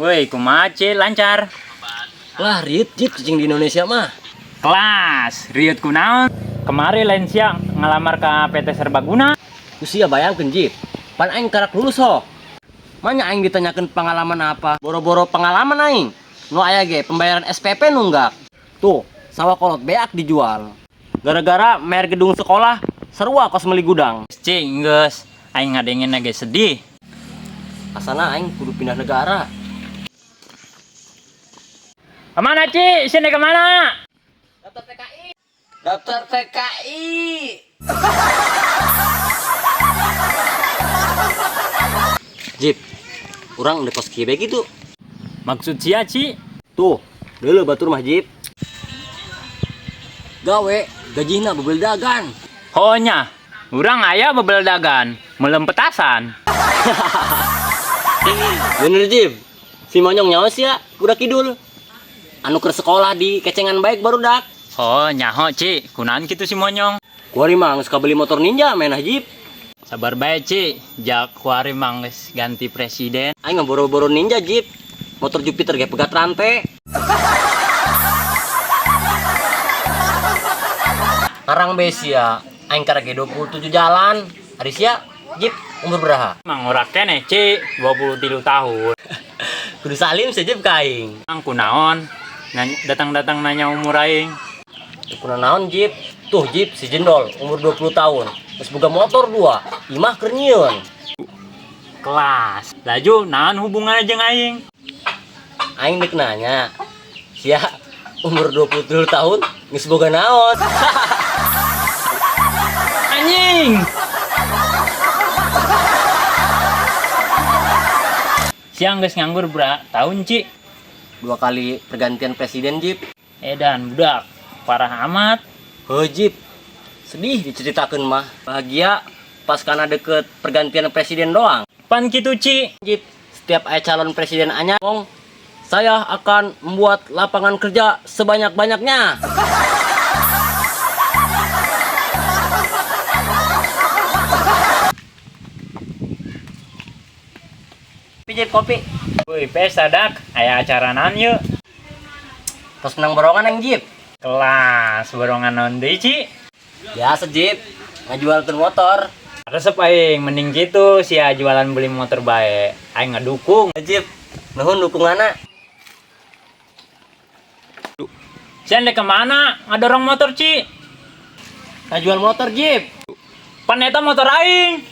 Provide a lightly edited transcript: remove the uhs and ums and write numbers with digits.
Woi, kumaha Ci, lancar? Lah riut Jip cicing di Indonesia mah. Kelas, riut kunaon? Kemari lain siang ngalamar ke PT Serbaguna. Usia bayangkeun Jip. Pan aing karak lulus ho. Manya aing ditanyakeun pengalaman apa? Boro-boro pengalaman aing. Nu aya ge pembayaran SPP nunggak. Tuh, sawah kolot beak dijual. Gara-gara mer gedung sekolah sarua kos meuli gudang. Ci, geus aing ngadengin ge sedih. Asana aing kudu pindah negara. Kemana Ci? Sini kemana? Daftar TKI. Daftar TKI. Jip, urang udah kos kieu bae gitu. Maksud sia Ci? Tuh, deuleu batur mah Jip. Gawe, gajihna bebeldagan. Oh nya, urang aya bebeldagan, melem petasan. Bener Jip, si Monyong nyawa sia, budak kidul. Anu keur sekolah di kecengan baik barudak. Oh nyaho Ci, kunaon kitu si Monyong? Kuari mah geus kabeli motor Ninja mainah Jip. Sabar bae Ci, jak kuari mah geus ganti presiden. Aing mah boro-boro Ninja Jip. Motor Jupiter ge pegat rantai. Arang bae sia, aing karek ge 27 jalan. Ari sia, Jip, umur beraha? Mang ora keneh Ci, 23 tahun. Kudu salim sih Jip ka aing. Mang kunaon? Datang-datang nanya umur aing. Kuna naon Jip? Tuh Jip si Jendol umur 20 tahun. Geus boga motor 2, imah keur nyieun. Kelas. Laju naon hubungannya jeung aing? Aing dek nanya. Sia umur 23 tahun geus boga naon? Anjing. Siang geus nganggur bra, tahun Ci. 2 kali pergantian presiden Jip. Edan budak, parah amat. Heuh Jip, sedih diceritakeun mah. Bahagia pas kana deket pergantian presiden doang. Pan kitu Ci. Jip, setiap aya calon presiden anyar ngomong, saya akan membuat lapangan kerja sebanyak-banyaknya. Kopi, Jip, kopi. Woi, pesta dak, aya acara naon yeuh? Tos menang borongan yang Jip. Kelas borongan naon deui Ci? Biasa Jip, ngajualkeun motor. Resep aing mending gitu sia jualan beli motor bae. Aing ngedukung. Jip, nuhun dukunganna. Sia ndek kemana? Ngadorong motor Ci. Ngajual motor Jip. Pan eta motor aing.